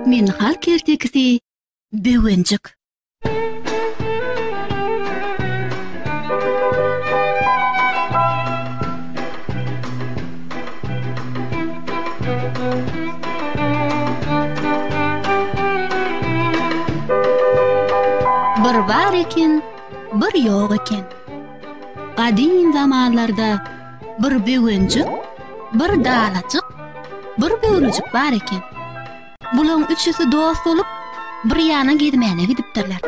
Türkmen halk ertekisi Böwenjik. Bir bar eken, bir ýok eken. Gadym zamanlarda bir böwenjik, bir dalajyk, bir böwrejik bar eken. Bulaň üçüsi dost bolup, bir ýana gezmäne gidipdirler.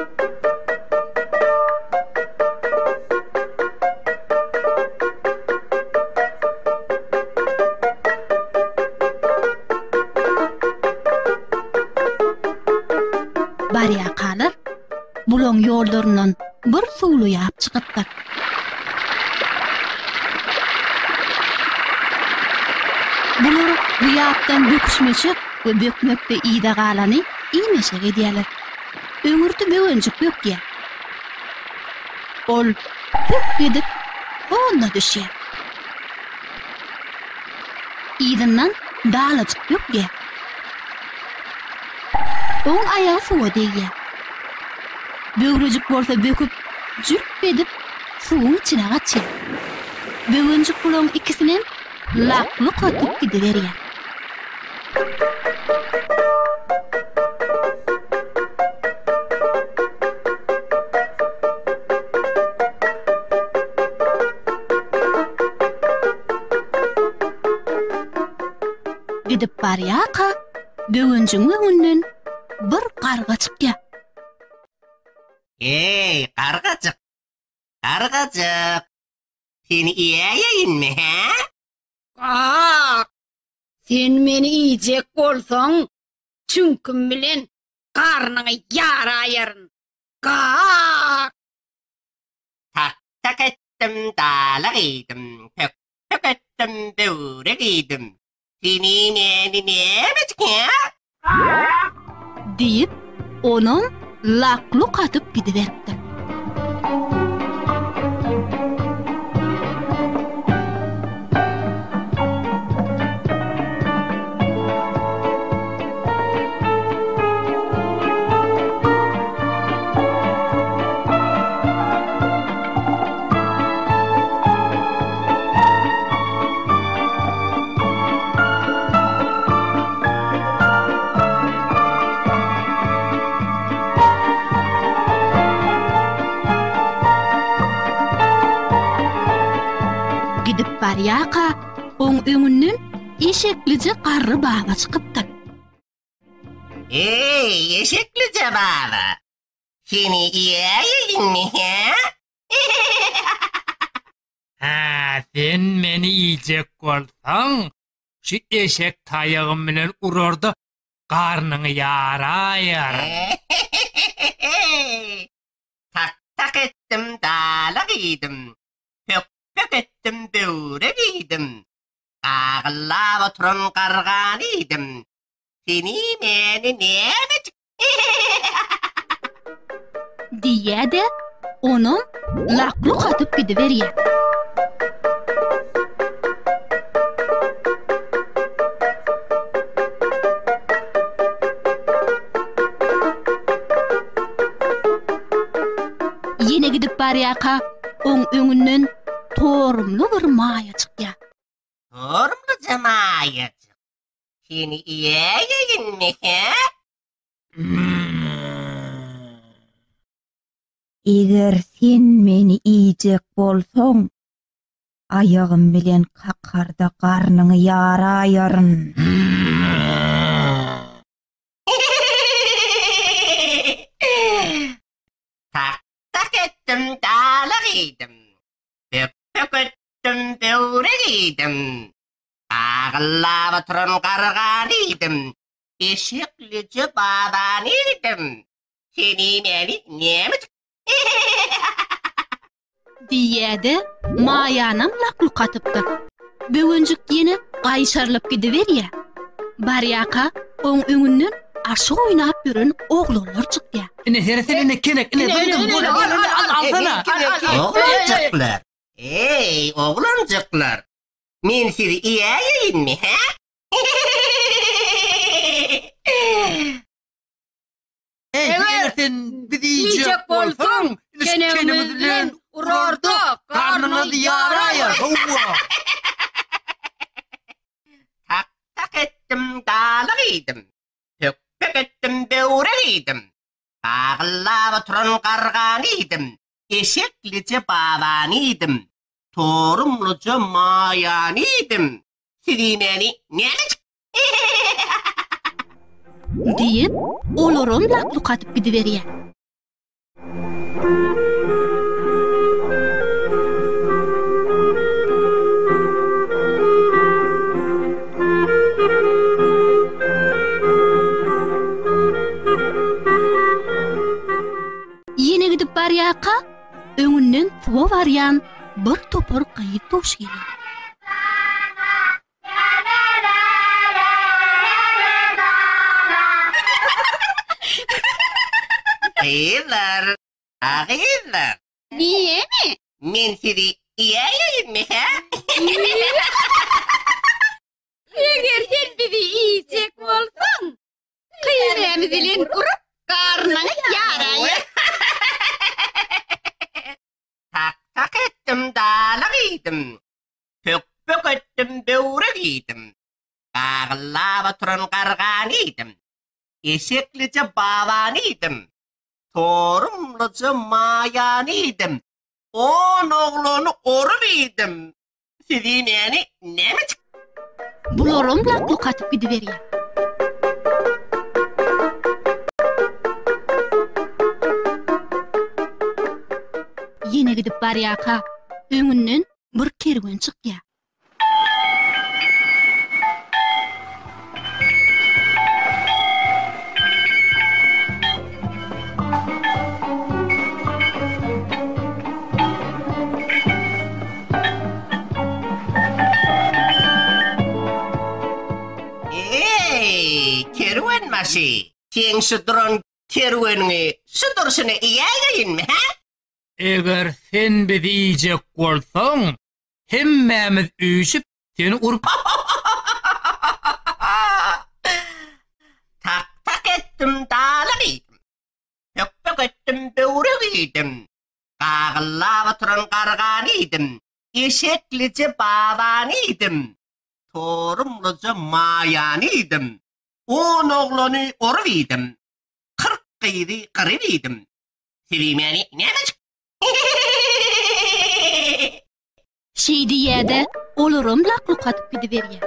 Barýarkalar, bulaň ýollaryndan bir suwly ýap çykypdyr. Bular bu ýapdan böküşmeşek we bökmekde yza galany iýmeşek edýärler. Öňürti böwenjik bökýär. Ol pök edip honda düşýär. Yzyndan dalajyk bökýär. Oň aýagy suwa degýär. Böwrejik bolsa böküp, jülp edip, suwuň içine gaçýar. Böwenjik bulaň ikisinem lak-luk atyp gidiberýär. Gidip barýarka, Böwenjigiň öňünden bir garga çykýar. Eý, gargajyk! Gargajyk! Seni iýäýeýinmi, hä? Gak! Sen meni iýjek bolsaň, çüňküm bilen garnyňy ýaraýaryn. Gak! Tak-tak etdim, dala gyýdym, pök-pök etdim, böwre gyýdym. Seni meni nämejik, hä? Diýip, onam lak-luk atyp gidiberipdir. Gidip barýarka, oň öňünden eşeklije garry baba çykypdyr. Eý, eşeklije baba! Seni iýäýeýinmi, hä? Hä, sen meni iýjek bolsaň, şu eşek taýagym bilen urar-da, garnyňy ýaraýaryn. Tak-tak etdim, dalak iýdim, pök-pök etdim, böwrek iýdim, gagyllap oturan gargany iýdim. Seni meni nämejik Diýýä-de, onam lak-luk atyp gidiberýär. Ýene gidip barýarka, oň öňünden torumly bir maýa çykýar. Torumlyja maýajyk, seni iýäýeýinmi, hä? Eger sen meni iýjek bolsaň, aýagym bilen kakar-da garnyňy ýaraýaryn. Tak-tak etdim, dalak iýdim. Pök-pök etdim, böwrek iýdim. Gagyllap oturan gargany iýdim. Eşeklije babany iýdim. Seni meni nämejik Diýýä-de, Maýanam lak-luk atypdyr. Böwenjik ýene gaýşarylyp gidiberýä. Barýaka, oň öňünden aşyk oýnap ýören oglanlar çykýa. Ine, seretsen, ine, kenek, ine, zyňdym, bol, al, al, alsana. Oglanjyklar, eý, oglanjyklar, men sizi iýäýeýinmi, hä? Eger sen bizi iýjek bolsaň, kenegimiz bilen urarda, garnyňyzy ýaraýar, howwa. Tak-tak etdim, dalyk iýdim. Pök-pök etdim, böwrek iýdim. Gagyllap oturan gargany iýdim. Eşeklije babany iýdim. Torumlyja maýany iýdim. Siz iýmäni nämejik Diýip, olaram lak-luk atyp gidiberýär. Ýene gidip barýarka, öňünden suwa barýan bir topar gyz duş gelýär. Gyzlar, a gyzlar. Näme? Men sizi iýäýeýinmi, hä? Eger sen bizi iýjek bolsaň, kyýmämiz bilen urup, garnyňy ýaraýyn. Tak-tak etdim, dalak iýdim. Pök-pök etdim, böwrek iýdim. Gagyllap oturan gargany iýdim. Eşeklije babany iýdim. Torumlyja maýany iýdim. On oglany orup iýdim. Sizi meni nämejik? Bularam lak-luk atyp gidiberýär. Ýene gidip barýarka, öňünden bir kerwen çykýar. Eý, kerwenbaşy, seň şu duran kerweniňi şu durşuna iýäýeýinmi, hä? Eger sen bizi iýjek bolsaň, hemmämiz üýşüp seni urup. Tak-tak etdim, dalyk iýdim. Pök-pök etdim, böwrek iýdim. Gagyllap oturan gargany iýdim. Eşeklije babany iýdim. Torumlyja maýany iýdim. On oglany orup iýdim. 40 gyzy gyryp iýdim. Siz iýmäni nämejik? Şeý diýýä-de, olaram lak-luk atyp gidiberýär.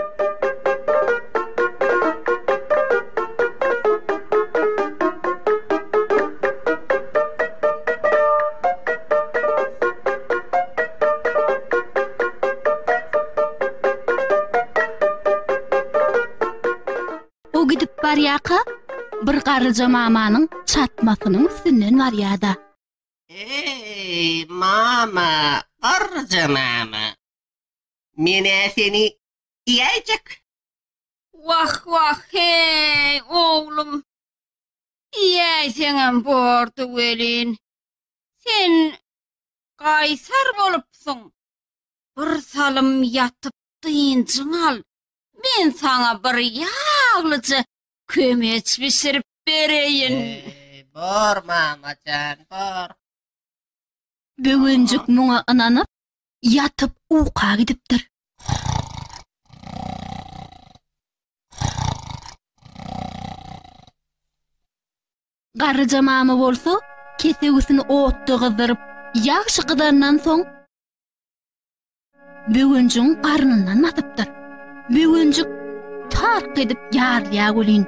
O gidip barýarka, bir garryja mamanyň çatmasynyň üstünden barýar-da. Eý, mama, garryja mama. Men-ä seni iýäýjek. Wah, wah, heý, oglum. Iýäýseňem bordy welin, sen gaýsar bolupsyň. Bir salym ýatyp dynjyňy al. Men saňa bir ýaglyja kömeç bişirip bereýin. Eý, bor, mama jan, bor. Böwenjik muňa ynanyp, ýatyp uka gidipdir. Garryja mama bolsa kesewisini otda gyzdyryp, ýagşy gyzandan soň, Böwenjigiň garnyndan basypdyr. Böwenjik tark edip ýarylýar welin,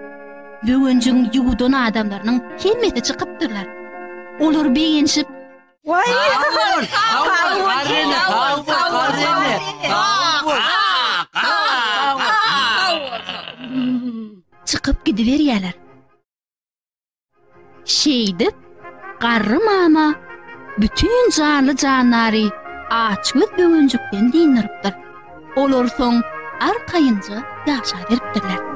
Böwenjigiň ýuwudan adamlarynyň hemmesi çykypdyrlar. Olar begenişip, Waý! Sag bol, sag bol, garryene, sag bol, garryene, sag bol. Çykyp gidiberýärler. Şeýdip, garry mama bütin janly-jandary açgöz böwenjikden dyndyrypdyr. Olar soň arkaýynja ýaşaberipdirler.